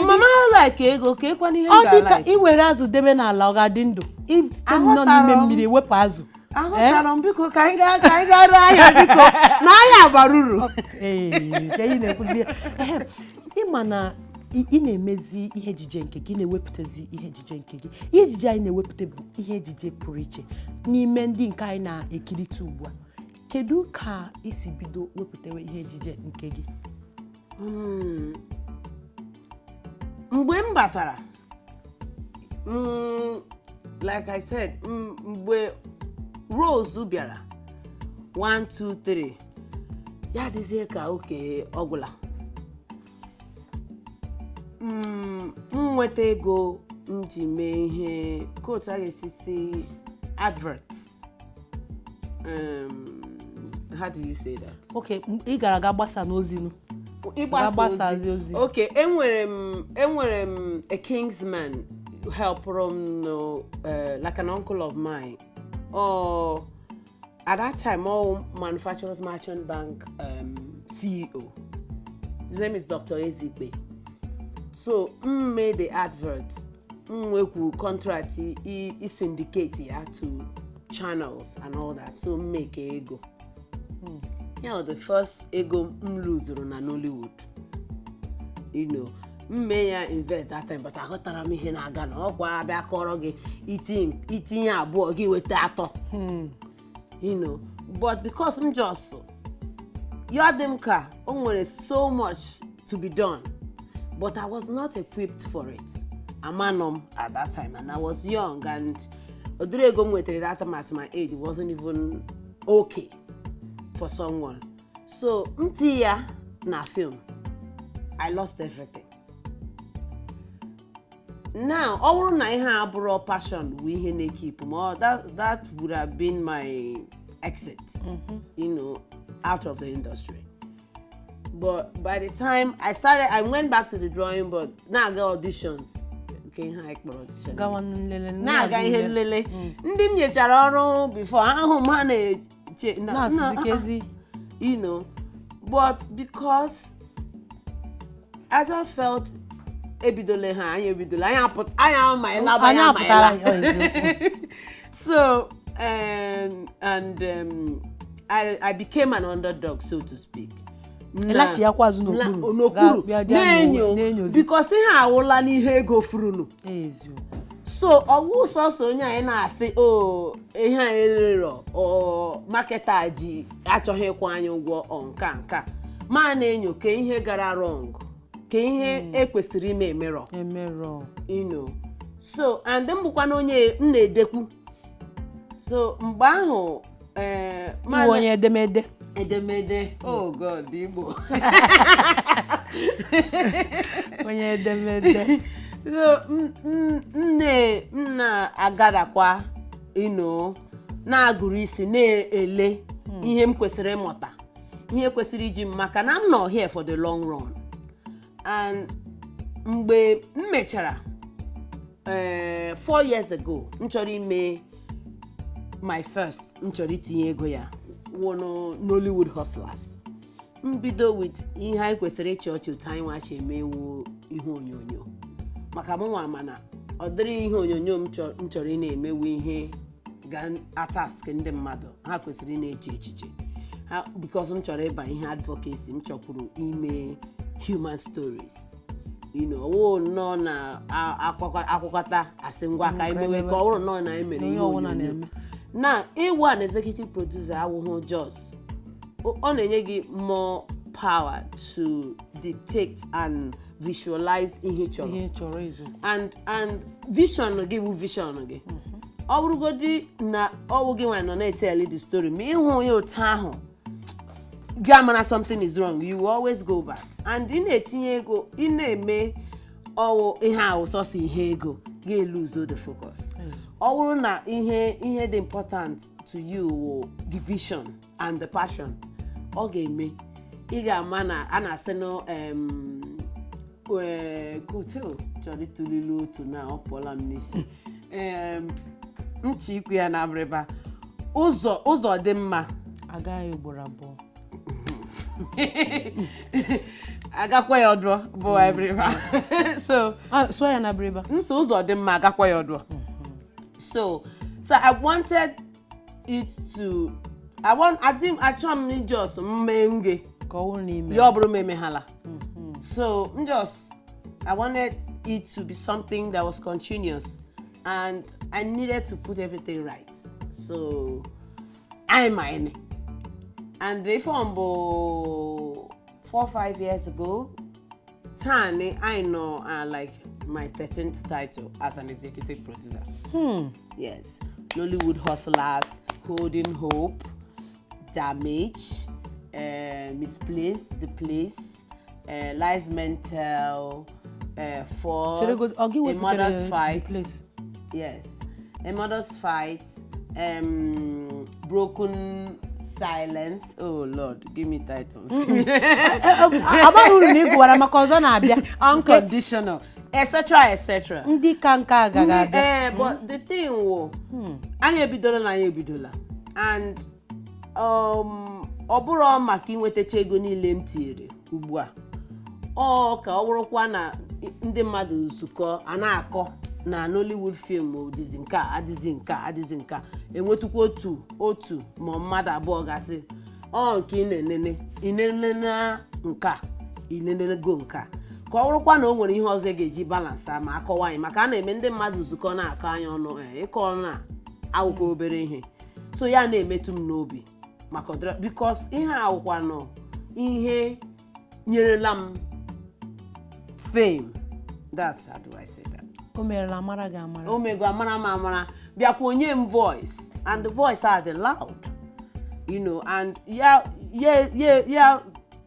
Mama like ego ka ekwana ihe m Ọ dị ka ga-like. i were azụ debe n'ala, ọ ga-adị ndụ? Site nọ n'ime Aghọtara m. mmiri wepụ azụ. Aghọtara m. Biko, ka anyị gaa ree ahịa, biko, na ahịa bara uru. Ee, ka ị na-ekwuzi ya. Ehem, ịma na ị na-emezi ihe ejije nke gị, na-ewepụtazi ihe ejije nke gị. Ihe ejije anyị na-ewepụta bụ ihe ejije pụrụ iche n'ime ndị nke anyị na-ekirite ugbu a. Kedu ka isi bido wepụtawa ihe ejije nke gị? Mgbe m batara, like I said, mgbe Rose bịara 1 2 3, ya dịzie ka oke ọgwụla. M nweta ego m ji mee ihe kootu a ga-esi si advert, how do you say that? Ok, ị gara aga gbasa n'ozinu. Ịgbasa Ga-agbasazi ozi. Ok, enwere m a kinsman helpụrụ m no, like an uncle of mine. Oh, at that time, all Manufacturers Merchant Bank CEO. His name is Dr. Ezikpe. So m made the advert, m nwekwu contract i syndicate ya to channels and all that, so m make ego ya. The first ego m luzuru na Nollywood, m mee ya invest that time, but aghọtara m ihe na-aga na ọkwa abịa kọrọ gị itinye abụọ gị weta atọ, but because m just ya dị m ka o nwere so much to be done, but I was not equipped for it. Amanọ m at that time and I was young, and ụdịrị ego m nwetara that time at my age wasn't even okay for someone. So m ti ya na film, I lost everything. Now, ọ bụrụ na ihe a bụrụ passion bụ ihe na-ekip m, that would have been my exit out of the industry. But by the time I started, I went back to the drawing board, na-aga auditions nke ihe anyị kpọrọ audition. Gawa nlele. Na-aga ihe nlele. Ndị m nyechara ọrụ before ahụ m, ha na-eche na-asụzi ka ezi. But because I just felt ebidola ha, anyị ebidola, anyị apụta, anyị amaghịla. Anyị apụtara ọ, eziokwu. So and I became an underdog, so to speak. Ịlachighakwa azụ n'okpuru. N'okpuru. Bịa bịa na-enyo. Na-enyozi. Because ihe awụla n'ihe ego furunu. Eziokwu. So ọwụ sọsọ onye anyị na-asị o ihe anyị rerọ o marketer ji achọghị ịkwụ anyị ụgwọ ọ nka nka ma na-enyo ka ihe gara wrong, ka ihe ekwesịrị ime emerọ. Emerọ. So and m bụkwa na onye m na-edekwu, so mgbe ahụ Iwe onye edemede. Edemede, oh God, Igbo. Onye edemede. So m na-agarakwa na-agụrụ isi na-ele ihe m kwesịrị ịmụta, ihe kwesịrị iji m, maka na m nọ here for the long run. And mgbe m mechara 4 years ago, m chọrọ ime my first, m chọrọ itinye ego ya wụ Nollywood Hustlers. M bido with ihe anyị kwesịrị ịchị ọchị, otu anyị nwachi emewu ihe onyonyo, maka mụ nwa mana ọ dịrị ihe onyonyo m chọrọ ị na-emewu ihe ga-atask ndị mmadụ, ha kwesịrị ị na-eche echiche ha, because m chọrọ ịba ihe advocacy, m chọkwuru ime human stories. Ọwụ nnọọ na akwakọta asị ngwa ka anyị mewe, ka ọ bụrụ nnọọ na anyị mere Onye ihe ọbụla onyonyo na-eme. Na ịwụ an executive producer awụghị just, ọ na-enye gị more power to dictate and visualize ihe ị chọrọ. Ihe ị chọrọ, eziokwu. And vision gị bụ vision gị. Ọ bụrụgodị na ọwụ gị nwa nọ na-etell the story, ma ịhụ ya otu ahụ gị amara something is wrong, you will always go back. And ị na-etinye ego, ị na-eme ọwụ ihe ahụ sọsọ ihe ego, ga-eluzo the focus. Ọ bụrụ na ihe dị important to you wụ the vision and the passion, ọ ga-eme ị ga-ama na a na-asị na kotel chọrọ ịtụlili otu na ọ pụọla m n'isi. Nchi ikwu ya na abịrịba ụzọ dị mma. Agaghị ugboro abụọ. Agakwa ya ọdụọ bụ abịrịba, so Ah, sụọ ya na abịrịba. Nso ụzọ dị mma, agakwa ya ọdụọ. So I wanted it to I want I didn't achọ m just mme nge ka ọ wụrụ n'ime ya ọ bụrụ m emeghala. So m just I wanted it to be something that was continuous, and I needed to put everything right. So I mine and the phone bụ 4, 5 years ago Tani, I know, like my 13th title as an executive producer. Yes. Nollywood Hustlers, Holding Hope, Damage, Misplaced, The Place, Lies Mental, Force, Chere ọ gị A wepụtara Mother's The Fight. Place? Yes. A Mother's Fight, Broken Silence. Oh Lord, give me titles. Abaghị uru na ị gụwara maka ọzọ na-abịa. Unconditional, etc. etc. Ndị ka nke a gaghị abịa. Eh, but the thing wo, anyị ebidola na anyị ebidola, and ọ bụrụ maka inwetacha ego niile m tinyere ugbu a, ọ ka ọ bụrụkwa na ndị mmadụ zukọ a na-akọ na Nollywood film dịzi nke a, adịzi nke a, adịzi nke a, enwetukwa otu otu ma mmadụ abụọ gasị ọ nke ị na-enene, ị na nke a, ị nenego nke a, ka ọ bụrụkwa na o nwere ihe ọzọ ị ga-eji balance ma akọwa anyị, maka a na-eme ndị mmadụ zukọ na-akọ anyị ọnụ, ịkọ ọnụ a awụkwa obere ihe. So ya na-emetụ m n'obi maka ọdịra, because ihe awụkwanụ ihe nyerela m fame. That's how do I say that? O merela amara gị amara. O mego amara m amara, bịakwa onye m voice, and the voice are the loud, and ya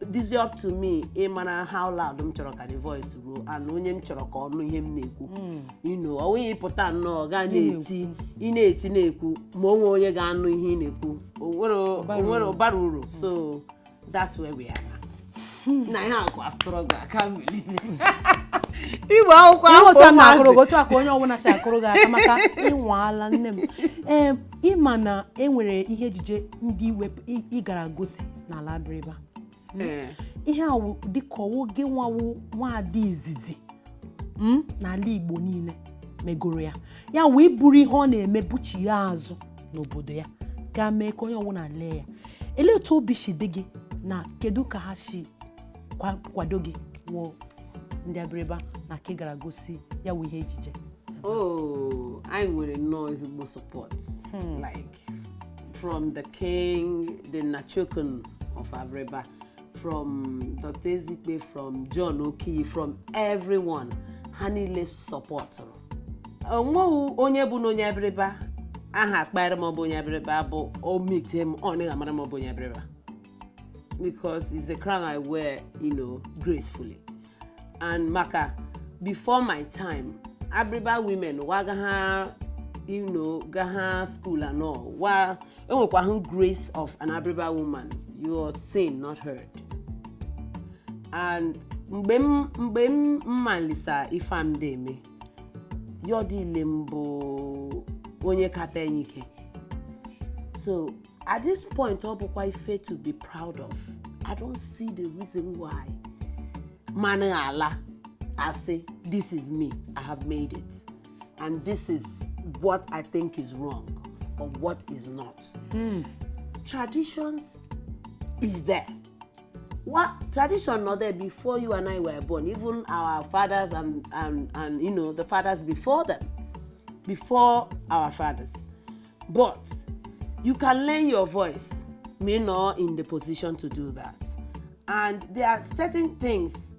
dịzi up to me ịmara how loud m chọrọ ka the voice ruo and onye m chọrọ ka ọ nụ ihe m na-ekwu. Ọ nweghị ịpụta nnọọ gaa na-eti, ị na-eti na-ekwu, ma o nwee onye ga-anụ ihe ị na-ekwu, o nwere ụbara uru. So that's where we are now. Na ihe akwa struggle, I can't believe it. Igbo akwụkwọ Ihe otu a na-akụrụ ụmụazị. gị otu a ka onye ọbụla si akụrụ gị aka maka ịnwaala nne m. Ee, ịma na e nwere ihe ejije ndị wepụ ị gara gosi n'ala abịrịba. Ee. Ihe a wụ dịka ọwụ gị nwawu nwaada izizi n'ala Igbo niile megoro ya, ya wee buru ihe ọ na-eme buchi ya azụ n'obodo ya, gaa mee ka onye ọbụla lee ya. Elee otu obi si dị gị, na kedu ka ha si kwado gị wụ ndị abịrịba na ka ị gara gosi ya wụ ihe ejije? Oh, anyị nwere nnọọ ezigbo support. Like from the king, the Nachokun of Abiriba, from Dr. Ezikpe, from John Okiyi, from everyone. Ha niile supportụrụ. Onweghị onye bụ na onye Abiriba aha akpara m ọ bụ onye Abiriba bụ o meet m, ọ naghị amara m ọ bụ onye Abiriba. Because it's a crown I wear gracefully. And maka before my time, Abiriba women waga ha ga ha school and all. Wa enwekwa hụ grace of an Abiriba woman. You are seen, not heard. And mgbe m mmalisa ife a m na-eme, yọdile m bụ onye kata enyi ike. So at this point, ọ bụkwa ife to be proud of. I don't see the reason why mana ala asị, this is me, I have made it, and this is what I think is wrong or what is not. Traditions is there. What tradition not there before you and I were born, even our fathers and the fathers before them, before our fathers. But You can learn your voice ma ị nọ in the position to do that. And there are certain things,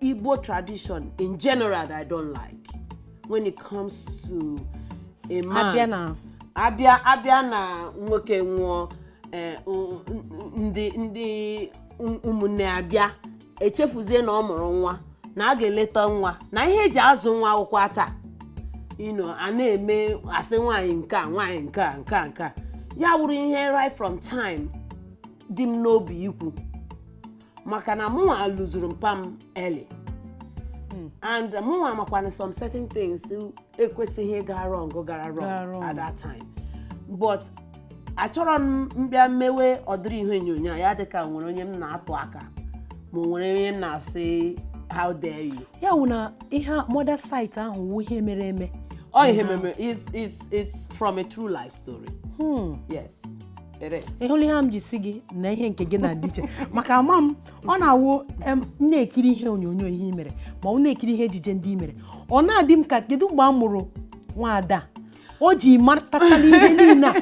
Igbo tradition in general, that I don't like when it comes to a man. Abịa na Abịa na nwoke nwụọ, ndị ụmụnne abịa echefuzie na ọ mụrụ nwa, na a ga-eleta nwa, na ihe eji azụ nwa akwụkwọ taa, a na-eme asị nwaanyị nke a, nwaanyị nke a, nke a, nke a. Ya wụrụ ihe right from time dị m n'obi ikwu, maka na mụnwa lụzuru mpa m early, and mụnwa makwana some certain things ekwesịghị ịga wrong gara Gara wrong wrong. at that time, but achọrọ m mbịa mmewe ọdịrị ihe onyonyo a ya dịka nwere onye m na-atụ aka, ma o nwere onye m na-asị, "How dare you?" Ya wụ na ihe Mothers Fight ahụ wụ ihe mere eme? Ọ ihe mere is from a true life story. Yes, it is. Ị hụla ihe m ji si gị na ihe nke gị na-adị iche, maka ama m ọ na-awụ m na-ekiri ihe onyonyo ihe i mere, ma ọ na-ekiri ihe ejije ndị i mere, ọ na-adị m ka kedu mgbe a mụrụ nwaada o ji matachala ihe niile a.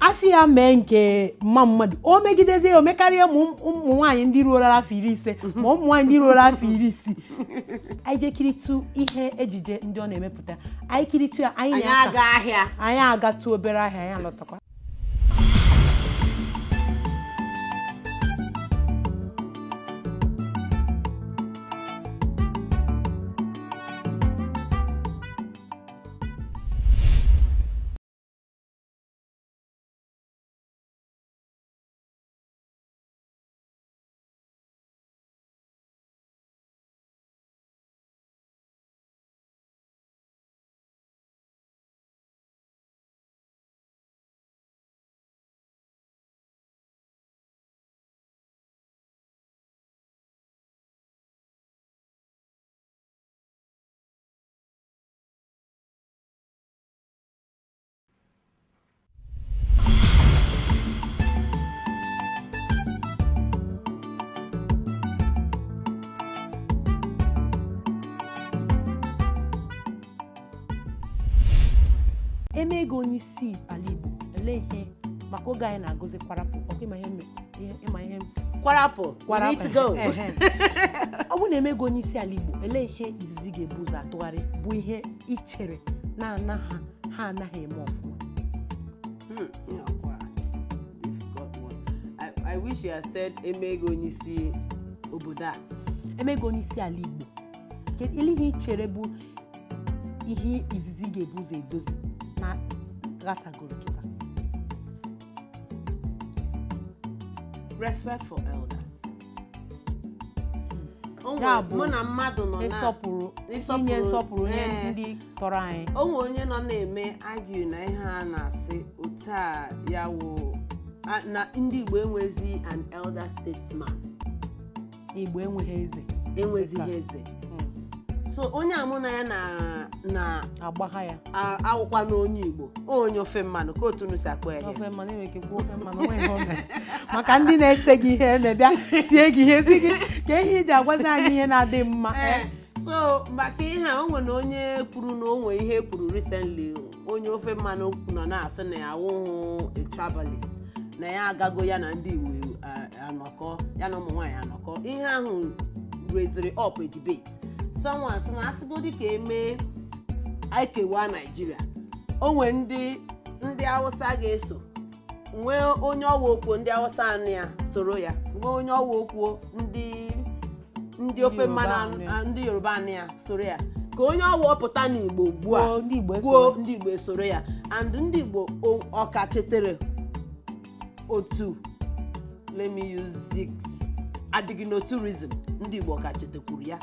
A sị ya mee nke mma mmadụ, o megidezie ya, o mekarịa ụmụ nwaanyị ndị ruola afọ 50, ma ụmụ nwaanyị ndị ruola afọ 60. Anyị jee kiritụ ihe ejije ndị ọ na-emepụta, anyị kiritụ ya, anyị Anyị na-aka aga ahịa. Anyị agatụ obere ahịa, anyị alọtakwa. Eme ego onye isi ala Igbo, ele ihe maka oge anyị na-agụzi kwarapụ ọkwa ịma ihe ịma ihe Kwarapụ. Kwarapụ. We need to go. Ehe. Ọ bụrụ na eme ego onye isi ala Igbo, ele ihe izizi ga-ebu ụzọ atụgharị bụ ihe ị chere na ana ha ha anaghị eme ọfụma? Yeah, kwa. Difficult one. I wish you had said eme ego onye isi obodo a. Eme ego onye isi ala Igbo, kedu ele ihe ị chere bụ ihe izizi ga-ebu ụzọ edozi na ghasagoro kịta? Respect for elders. O Ya nwere- bụ mụ na mmadụ nọ na ịsọpụrụ ịsọpụrụ, inye nsọpụrụ nye ndị tọrọ anyị. O nwere onye nọ na-eme argue na ihe a na-asị otu a ya wụ na ndị Igbo enwezi an elder statesman. Igbo enweghị eze. Enwezighị eze. So onye a mụ na ya na agbagha ya awụkwa na onye Igbo, onye ofe mmanụ, ka otu unu si akpọ ya ihe. Ofe mmanụ enwere ike kwuo ofe mmanụ, onwe ihe o mere. Maka ndị na-ese gị ihe na-ebịa tie gị ihe, si gị ka ihe iji agwazi anyị ihe na-adị mma. So maka ihe a, o nwere onye kwuru na o nwere ihe kwuru recently, onye ofe mmanụ nọ na-asị na ya awụhụ a tribalist, na ya agago ya na ndị Igbo anọkọ, ya na ụmụ nwaanyị anọkọ. Ihe ahụ raised up a debate. Someone sị na asịgodi ka emee ekewa Naijiria, o nwee ndị Hausa ga-eso, nwee onye ọwa okwu ndị Hausa anụ ya soro ya, nwee onye ọwa okwu ndị ofe Yoruba mmanụ anụ ya. ndị Yoruba anụ ya soro ya, ka onye ọwa pụta n'Igbo ugbu a Kwuo ndị Igbo kwuo esoro. ndị Igbo esoro ya. And ndị Igbo ọka chetere otu, let me use six adịghị n'oturism, ndị Igbo ka chetekwuru ya,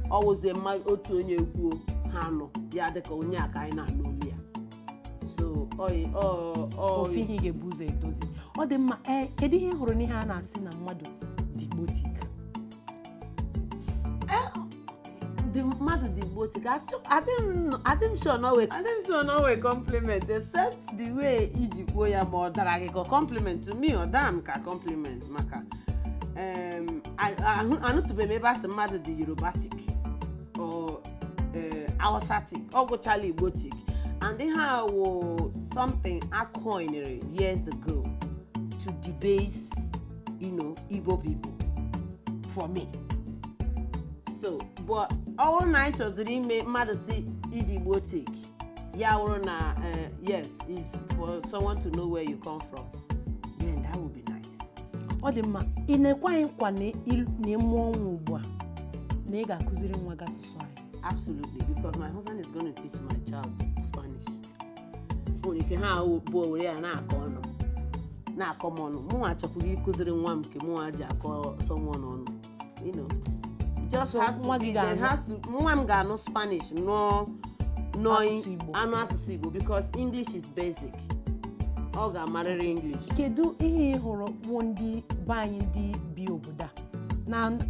ọwụzie mmadụ otu onye kwuo ha nụ ya, dịka onye a ka anyị na-anụ olu ya. So Ofu ihe ị ga-ebu ụzọ edozi, ọ dị mma. Ee, kedu ihe ị hụrụ n'ihe a na-asị na mmadụ dị Igbotic? Dị mmadụ dị Igbotic, adị m sure na adị m sure na o wee compliment, except the way iji kwuo ya, ma ọ dara gị ka compliment. To me, ọ daa m ka compliment, maka anụtụbeghị m ebe a sị mmadụ dị Yorubatic or Hausatic, ọ gwụchala Igbotic. And ihe a wụ something a coined years ago to debase Igbo people for me. So, but ọ bụrụ na anyị chọziri ime mmadụ si ịdị Igbotic, ya wụrụ na yes, is for someone to know where you come from, then that would be nice. Ọ dị mma. Ị na-ekwe anyị nkwa na ị mụọ nwa ugbu a, na ị ga-akụziri nwa gị asụsụ anyị? Absolutely, because my husband is going to teach my child Spanish. O nwere ike ha abụọ were ya na-akọ ọnụ, na-akọ m ọnụ. Mụnwa chọkwuru ịkụziri nwa m nke mụnwa ji akọ someone ọnụ. Just So, has to nwa gị be, ga-anụ? there has to, nwa m ga-anụ Spanish, nụọ nụọ Asụsụ Igbo. anụ asụsụ Igbo, because English is basic. Ọ ga-amarịrị English. Kedu ihe ị hụrụ bụ ndị be anyị, ndị bi obodo a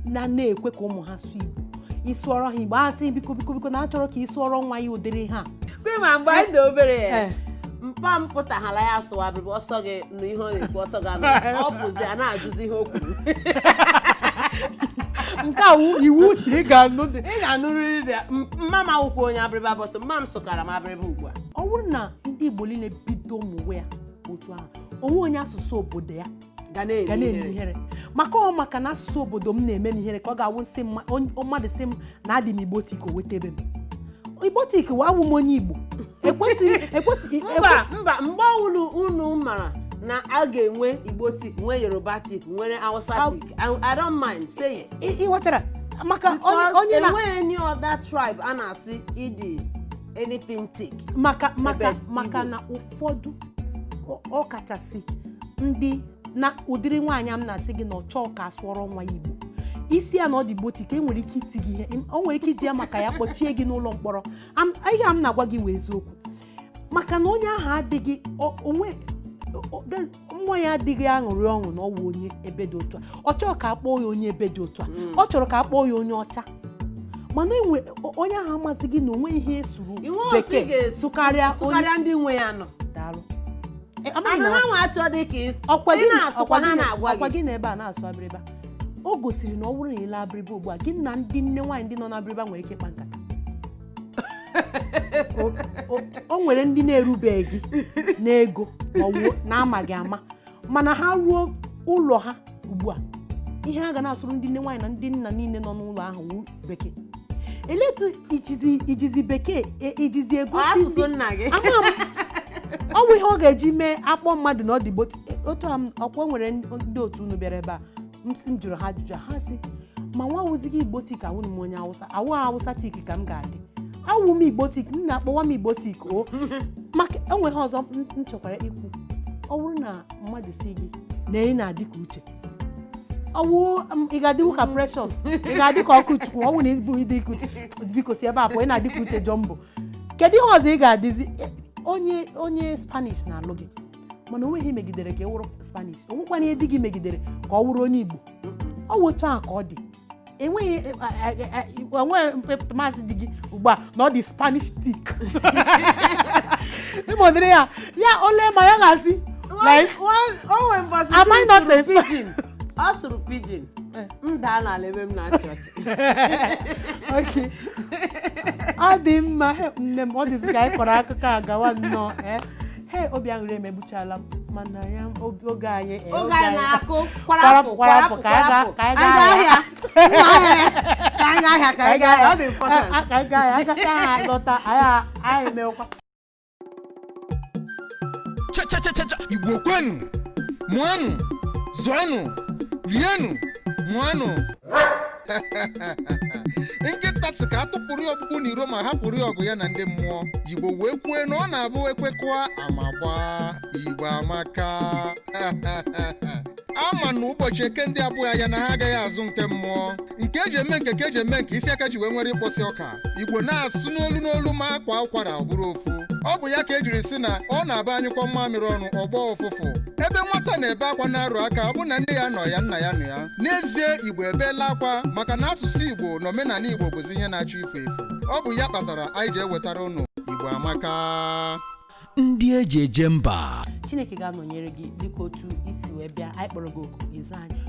na na-ekwe ka ụmụ ha sụọ Igbo? Ịsụọrọ ha Igbo, a sị, "Biko, biko, biko," na achọrọ ka ị sụọrọ nwa ya ụdịrị ha. Kwe ma mgbe anyị dị obere ya, mpa m pụtaghala ya asụwa abịrịba, ọsọ gị nụ ihe ọ na-ekwu, ọsọ gị anụ. Ọ pụzi a na-ajụzi ihe o kwuru. Nke a wụ iwu na ị ga-anụ dị. Ị ga-anụrịrị dị. Mma m awụkwa onye abịrịba, but mma m sụkara m abịrịba ugbu a. Ọ bụrụ na ndị Igbo niile bido mụwe ya otu ahụ, onwe onye asụsụ obodo ya ga na-eme ga na-eme ihere. ihere, maka ọ maka na asụsụ obodo m na-eme m ihere, ka ọ ga-awụ nsị mmadụ sị m na adị m Igbotic, o wetebe m Igbotic wa awụ m onye Igbo. Ekwesịghị, ekwesịghị. Mba, mba, mgbe ọwụlụ unu mara na a ga-enwe Igbotic, nwee Yorubatic, nwere Hausatic, I don't mind, say it. Ị ghọtara? Maka onye Because onye na enweghị any other tribe a na-asị ịdị anything tik. Maka Ebe maka Igbo. na ụfọdụ, ọ kachasị ndị na ụdịrị nwaanyị a m na-asị gị na ọ chọọ ka a sụọrọ nwa ya Igbo, isi ya na ọ dị Igbotic, e nwere ike iti gị ihe. O nwere ike iji ya maka ya kpọchie gị n'ụlọ mkpọrọ. Ihe a m na-agwa gị wee eziokwu, maka na onye ahụ adịghị onwe mmụọ ya adịghị aṅụrị ọṅụ na ọ wụ onye ebe dị otu a. Ọ chọrọ ka a kpọọ ya onye ebe dị otu a, ọ chọrọ ka a kpọọ ya onye ọcha, mana enwe onye ahụ amasị gị na onwe ihe esuru Inwe otu ị bekee ga-esi sụkarịa onye sụkarịa ndị nwe ya nọ. Daalụ. Amaghị Ana na ha nwa achọ dị ka ọkwa ị gị na-asụkwa, ọkwa ha gị na-agwa ọkwa gị. Gị na ebe a na-asụ abịrịba, o gosiri na ọ bụrụ na ile abịrịba ugbu a, gị na ndị nne nwaanyị ndị nọ n'abịrịba nwere ike ịkpa nkata. O nwere ndị na-erubeghị n'ego ma ọ wụ na-amaghị ama, mana ha ruo ụlọ ha ugbu a, ihe ha ga na-asụrụ ndị nne nwaanyị na ndị nna niile nọ n'ụlọ ahụ wụ bekee. Eletu ijizi bekee ijizi Ọ egosi asụsụ nna gị. Ama m, ọ bụ ihe ọ ga-eji mee akpọ mmadụ na ọ dị otu a. Ọkwa nwere ndị otu unu bịara ebe a, m sị, m jụrụ ha ajụjụ, ha sị ma nwa wụzighị Igbotic, awụ m onye Awụsa, awụ Awụsatic ka m ga-adị, awụ m Igbotic, m na-akpọwa m Igbotic o. Maka enweghị ọzọ m chọkwara ikwu, ọ bụrụ na mmadụ si gị na ị na-adị ka Uche, ọwụ ị ga-adịwu ka Precious, ị ga-adị ka ọkụ Chukwu. Ọwụ na ịbụ ịdị ka Uche, biko si ebe a pụọ, ị na-adị ka Uche Jombo. Kedu ihe ọzọ ị ga-adịzi? Onye Spanish na-alụ gị, mana onweghị ihe megidere ka ị wụrụ Spanish, onwekwana ihe di gị megidere ka ọ wụrụ onye Igbo. Ọ wụ otu a ka ọ dị. Enweghị masị di gị ugbu a na ọ dị Spanish tik ịmụdịrị ya, ya ole ma ya ga-asị like O nwere mbọsị Am I di not sụrụ a pidgin. Ọ sụrụ pidgin, m daa n'ala ebe m na-achị ọchị. Okay. Ọ dị mma. He, nne m, ọ dịzị ka anyị kọrọ akụkọ a gawa nnọọ. He, obi aṅụrị emegbuchala m, mana ya oge anyị Oge anyị na-akụ kwarapụ, kwarapụ. Kwarapụ, kwarapụ. ka anyị Kwarapụ. ka anyị Anyị gaa gaa ahịa. Nna ahịa, ka anyị gaa ahịa, ka anyị gaa ahịa, ọ dị important. Ka anyị gaa ahịa, anyị gasịa ha lọta, anyị emewekwa. Cha cha cha cha cha. Igbo kwenu, mụanụ, zụanụ, rienụ, mụanụ. Nkịta sị ka a tụpụrụ ya ọkpụkpụ n'iro ma hapụrụ ya ọgụ ya na ndị mmụọ. Igbo wee kwue na ọ na-abụ ekwekọa ama gbaa. Igbo amaka. Ama na ụbọchị eke ndị abụghị ya na ha agaghị azụ nke mmụọ, nke eji eme nke ka eji eme nke isi aka ji wee nwere ịkpọsị ọka. Igbo na-asụ n'olu n'olu, ma akwa ụkwara ọ bụrụ ofu. Ọ bụ ya ka ejiri sị na ọ na-aba anyụkọ mmamịrị ọnụ ọgbọ ụfụfụ. Ebe nwata na-ebe akwa na-arụ aka, ọ bụ na nne ya nọ ya, nna ya nọ ya. N'ezie, Igbo ebeela akwa maka na asụsụ Igbo na omenala Igbo bụzi ihe na-achọ ifu efu. Ọ bụ ya kpatara anyị ji ewetara ụnụ Igbo Amaka. Ndị eji eje mba. Chineke ga-anọnyere gị dịka otu isi wee bịa. Anyị kpọrọ gị oku, ịza anyị.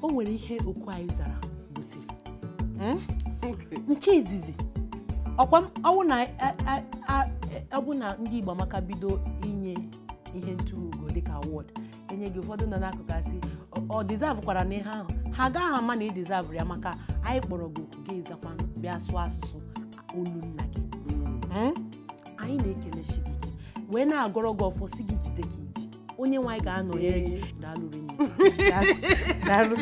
O nwere ihe okwu anyị zara gosiri. Nke izizi, ọkwa ọwụ na Ọ bụ na ndị Igbo Amaka bido inye ihe nturu ugo dịka award enye gị, ụfọdụ nọ n'akụkụ asị ọ deservekwara na ihe ahụ, ha agaghị ama na ị deserve ya, maka anyị kpọrọ gị oku, gị zakwanụ, bịa sụọ asụsụ olu nna gị. Anyị na-ekele chi gị ike, wee na-agọrọ gị ọfọ, si gị jide ka iji. Onye nwe anyị ga-anọnyere gị. Daalụ rinne. Daalụ, daalụ.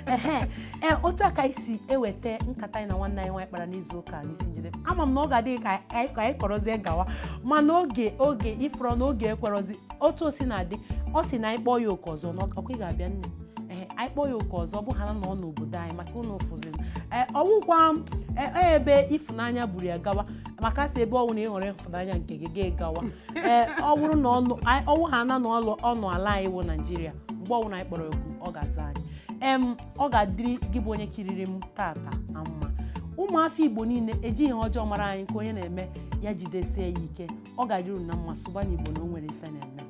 Ehe, ee, otu a ka anyị si eweta nkata anyị na nwanne anyị nwaanyị kpara n'izu ụka a n'isi njedebe. Ama m na ọ ga-adị ka anyị kọrọzie gawa, mana oge ifụrọ na oge ekwerọzi. Otu o si na-adị, ọ sị na anyị kpọọ ya oku ọzọ na ọkwa ị ga-abịa, nne. Ee, anyị kpọọ ya oku ọzọ, bụ ha na nọ n'obodo anyị maka ụnụ ụfụziri. Ee, ọwụkwa ebe ịfụnanya buru ya gawa, maka sị ebe ọnwụ na ịhụrụ ịfụnanya nke gị gị gawa. Ee, ọ bụrụ na ọwụ ha na ọnụ ala anyị wụ Naijiria, mgbe ọwụ na anyị kpọrọ ya oku, ọ ga-aza anyị. Ọ ga-adịrị gị bụ onye kiriri m tata na mma. Ụmụafọ Igbo niile ejighị ihe ọjọọ mara anyị, nke onye na-eme ya jidesie ya ike. Ọ ga-adịrị unu na mma. Sụba n'Igbo na o nwere ife na-eme.